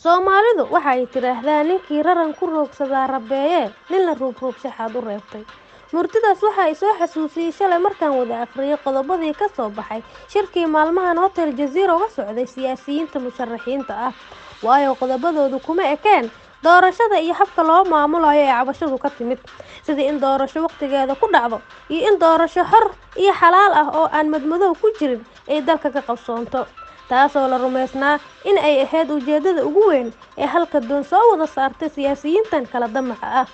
Soomaalidu waxa ay tidhaahdaa ninkii raran ku roogsadaa rabeeye, nin la ruubruubshaxaad u reebtay. Murtidaas waxa ay soo xasuusiyey shalay markaan wada akhriyay qodobadii ka soo baxay shirkii maalmahan Hotel Jaziira uga socday siyaasiyiinta musharaxiinta ah, waayo qodobadoodu kuma ekeen doorashada iyo habka loo maamulayo ee cabashadu ka timid, sidii in doorasho waqtigeeda ku dhacdo iyo in doorasho xor iyo xalaal ah oo aan madmadow ku jirin ay dalka ka qabsoonto, taasoo la rumaysnaa in ay ahayd ujeedada ugu weyn ee halka doon soo wada saartay siyaasiyiintan kala damaca ah,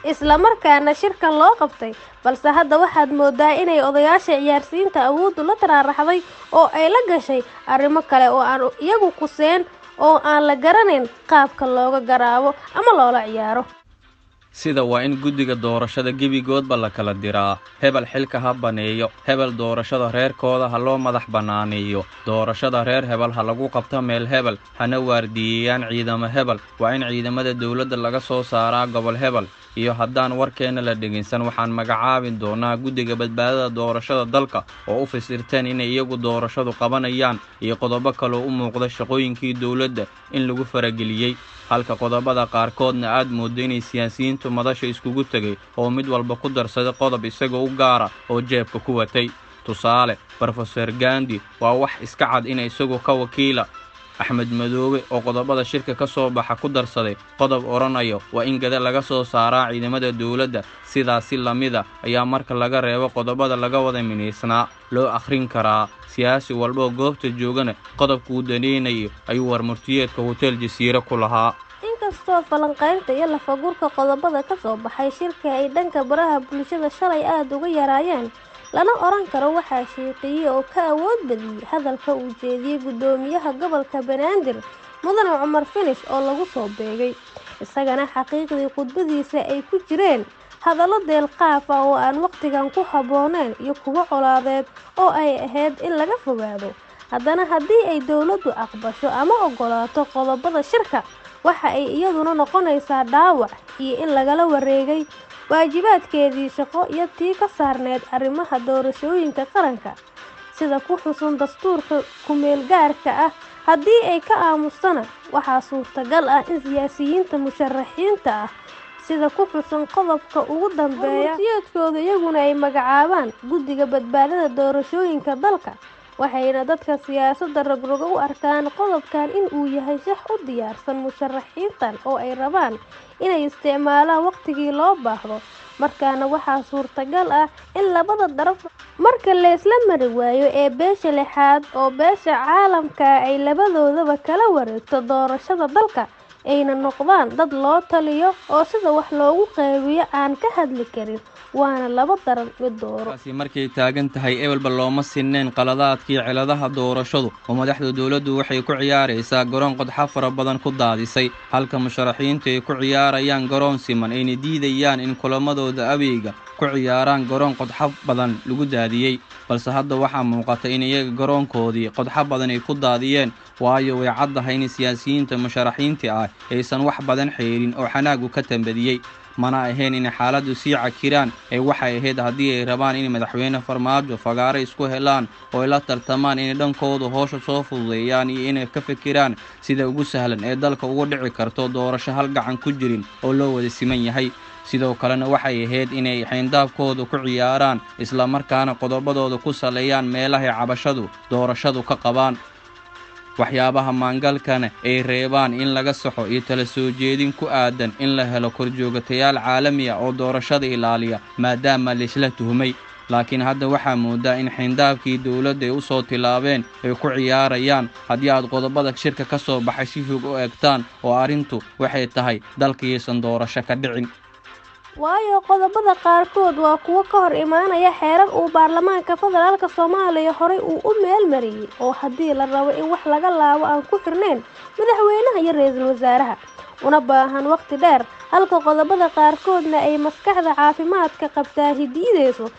isla markaana shirkan loo qabtay. Balse hadda waxaad moodaa inay odayaasha ciyaarsiinta awooddu la taraaraxday oo ay la gashay arrimo kale oo aan iyagu quseen oo aan la garanayn qaabka looga garaabo ama loola ciyaaro. Sida waa in guddiga doorashada gebigoodba la kala diraa, hebel xilka ha baneeyo, hebel doorashada reerkooda ha loo madax bannaaneeyo, doorashada reer hebel ha lagu qabto meel hebel, hana waardiyeeyaan ciidamo hebel, waa in ciidamada dowladda laga soo saaraa gobol hebel, iyo haddaan warkeenna la dhegaysan waxaan magacaabi doonaa guddiga badbaadada doorashada dalka oo u fasirteen inay iyagu doorashadu qabanayaan, iyo qodobo kaloo u muuqda shaqooyinkii dowladda in lagu farageliyey, halka qodobada qaarkoodna aad mooddo inay siyaasiyiintu madasha iskugu tegay oo mid walba ku darsaday qodob isagoo u gaara oo jeebka ku watay. Tusaale, Brofeser Gandi waa wax iska cad in isagu ka wakiila Axmed Madoobe oo qodobada shirka ka soo baxa ku darsaday qodob odhanayo waa in gada laga soo saaraa ciidamada dowladda. Sidaasi lamida ayaa marka laga reebo qodobada laga wada minaysnaa loo akhrin karaa. Siyaasi walba oo goobta joogana qodobkuu danaynayo ayuu warmurtiyeedka Hotel Jasiire ku lahaa. Inkastoo falanqaynta iyo lafagurka qodobada ka soo baxay shirka ay dhanka baraha bulshada shalay aada uga yaraayeen, lana oran karo waxaa shiiqiyey oo ka awood badiyey hadalka uu jeediyey guddoomiyaha gobolka Banaadir Mudane Cumar Finish oo lagu soo beegay, isagana xaqiiqdii khudbadiisa ay ku jireen hadallo deelqaaf ah oo aan waqtigan ku habboonayn iyo kuwo colaadeed oo ay ahayd in laga fogaado. Haddana haddii ay dowladdu aqbasho ama oggolaato qodobada shirka, waxa ay iyaduna noqonaysaa dhaawac iyo in lagala wareegay waajibaadkeedii shaqo iyo tii ka saarneyd arrimaha doorashooyinka qaranka sida ku xusun dastuurka ku-meel gaarka ah. Haddii ay ka aamustana waxaa suurtagal ah in siyaasiyiinta musharaxiinta ah sida ku xusan qodobka ugu dambeeya warmurtiyeedkooda iyaguna ay magacaabaan guddiga badbaadada doorashooyinka dalka, waxayna dadka siyaasadda rogroga u arkaan qodobkan in uu yahay shax u diyaarsan musharaxiintan oo ay rabaan inay isticmaalaan waqtigii loo baahdo. Markaana waxaa suurtagal ah in labada daraf marka la isla mari waayo ee beesha lixaad oo beesha caalamka ay labadoodaba kala wareegto doorashada dalka, ayna noqdaan dad loo taliyo oo sida wax loogu qaybiyo aan ka hadli karin, waana laba daran mid dooro. Taasi markay taagan tahay ebelba looma sinnayn qaladaadkii ciladaha doorashadu, oo madaxda dowladdu waxay ku ciyaaraysaa garoon qodxa fara badan ku daadisay, halka musharaxiintu ay ku ciyaarayaan garoon siman ayna diidayaan in kulamadooda aweyga ku ciyaaraan garoon qodxa badan lagu daadiyey. Balse hadda waxaa muuqata in iyaga garoonkoodii qodxa badan ay ku daadiyeen, waayo way caddahay in siyaasiyiinta musharaxiinta ah aysan wax badan xeerin oo xanaagu ka tambadiyey. Mana ahayn inay xaaladdu sii cakiraan ee waxay ahayd haddii ay rabaan in madaxweyne Farmaajo fagaare isku helaan oo ay la tartamaan inay dhankoodu howsha soo fududeeyaan iyo inay ka fikiraan sida ugu sahlan ee dalka ugu dhici karto doorasho hal gacan ku jirin oo loo wada siman yahay. Sidoo kalena waxay ahayd inay xayndaabkooda ku ciyaaraan isla markaana qodobadooda ku saleeyaan meelahay cabashadu doorashadu ka qabaan, waxyaabaha maangalkana ay reebaan in laga saxo iyo tala soo jeedin ku aadan in la helo korjoogatayaal caalami ah oo doorashada ilaaliya maadaama laisla tuhmay. Laakiin hadda waxaa moodaa in xayndaabkii dowladda ay u soo tilaabeen ay ku ciyaarayaan. Haddii aad qodobada shirka ka soo baxay si fog u eegtaan, oo arrintu waxay tahay dalkaysan doorasho ka dhicin, waayo qodobada qaarkood waa kuwo ka hor imaanaya xeerar uu baarlamaanka federaalka Soomaaliya horay uu u meel mariyey, oo haddii la rabo in wax laga laabo aan ku xirnayn madaxweynaha iyo ra'iisul wasaaraha, una baahan waqti dheer, halka qodobada qaarkoodna ay maskaxda caafimaadka qabtaa hidiideyso,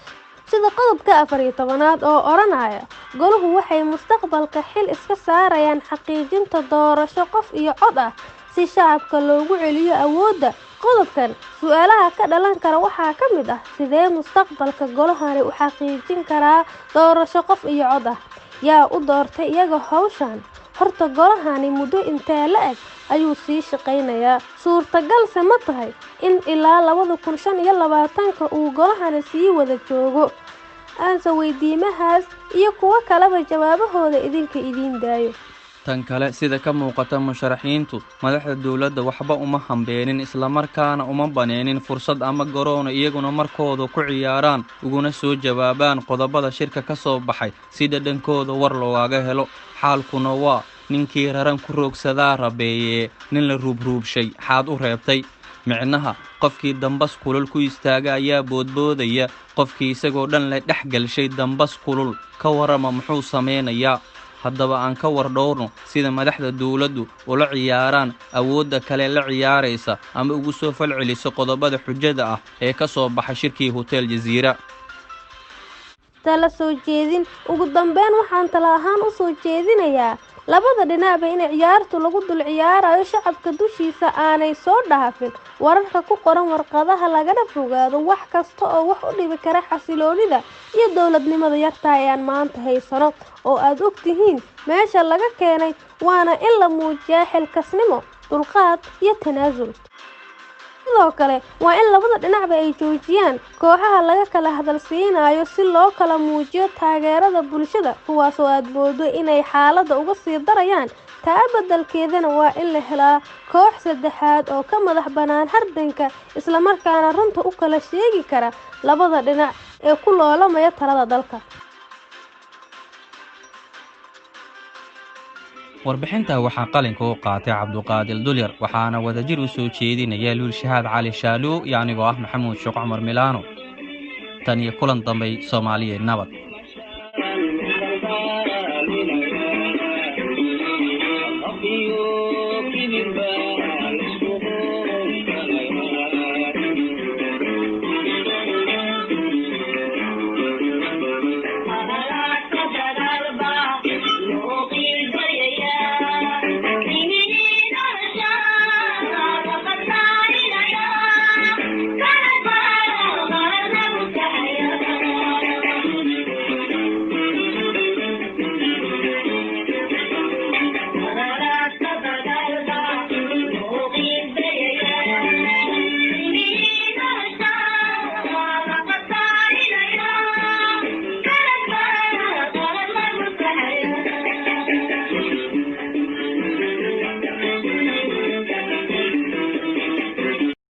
sida qodobka 14aad oo odhanaya goluhu waxay mustaqbalka xil iska saarayaan xaqiijinta doorasho qof iyo cod ah si shacabka loogu celiyo awoodda. Qodobkan su'aalaha ka dhalan kara waxaa ka mid ah sidee mustaqbalka golahani u xaqiijin karaa doorasho qof iyo cod ah? Yaa u doortay iyaga hawshan? Horta golahani muddo intee la-eg ayuu sii shaqaynayaa? Suurtagalse ma tahay in ilaa 2025-ka uu golahani sii wada joogo? Aanse weydiimahaas iyo kuwo kaleba jawaabahooda idinka idiin daayo. Tan kale, sida ka muuqata musharaxiintu madaxda dowladda waxba uma hambeenin, islamarkaana uma baneenin fursad ama garoona iyaguna markooda ku ciyaaraan uguna soo jawaabaan qodobada shirka ka soo baxay si dhadhankooda war loogaga helo. Xaalkuna waa ninkii raran ku roogsadaa rabeeyee, nin la ruubruubshay xaad u reebtay. Micnaha, qofkii dambas kulul ku istaaga ayaa boodboodaya, qofkii isagoo dhan la dhex galshay dambas kulul ka warrama muxuu samaynayaa? Haddaba aan ka war dhowrno sida madaxda dowladdu ula ciyaaraan awoodda kale la ciyaaraysa ama ugu soo falceliso qodobada xujada ah ee ka soo baxa shirkii Hotel Jaziira. Tala soo jeedin. Ugu dambeyn, waxaan tala ahaan u soo jeedinayaa labada dhinacba in ciyaartu lagu dul ciyaarayo shacabka dushiisa aanay soo dhaafin wararka ku qoran warqadaha, lagana fogaado wax kasta oo wax u dhibi kara xasiloonida iyo dowladnimada yarta ee aan maanta haysano oo aad og tihiin meesha laga keenay. Waana in la muujiyaa xilkasnimo, dulqaad iyo tanaasul. Sidoo kale waa in labada dhinacba ay joojiyaan kooxaha laga kala hadalsiinayo si loo kala muujiyo taageerada bulshada, kuwaasoo aad moodo inay xaaladda uga sii darayaan. Taa beddelkeedana waa in la helaa koox saddexaad oo ka madax bannaan hardanka, islamarkaana runta u kala sheegi kara labada dhinac ee ku loolamaya talada dalka. Warbixinta waxaa qalinka u qaatay Cabduqaadir Dulyar, waxaana wadajir u soo jeedinaya Luulshahaad Cali Shaaluw iyo anigoo ah Maxamuud Sheekh Cumar Milaano. Tan iyo kulan dambay, Soomaaliya nabad. Iyo kibirba.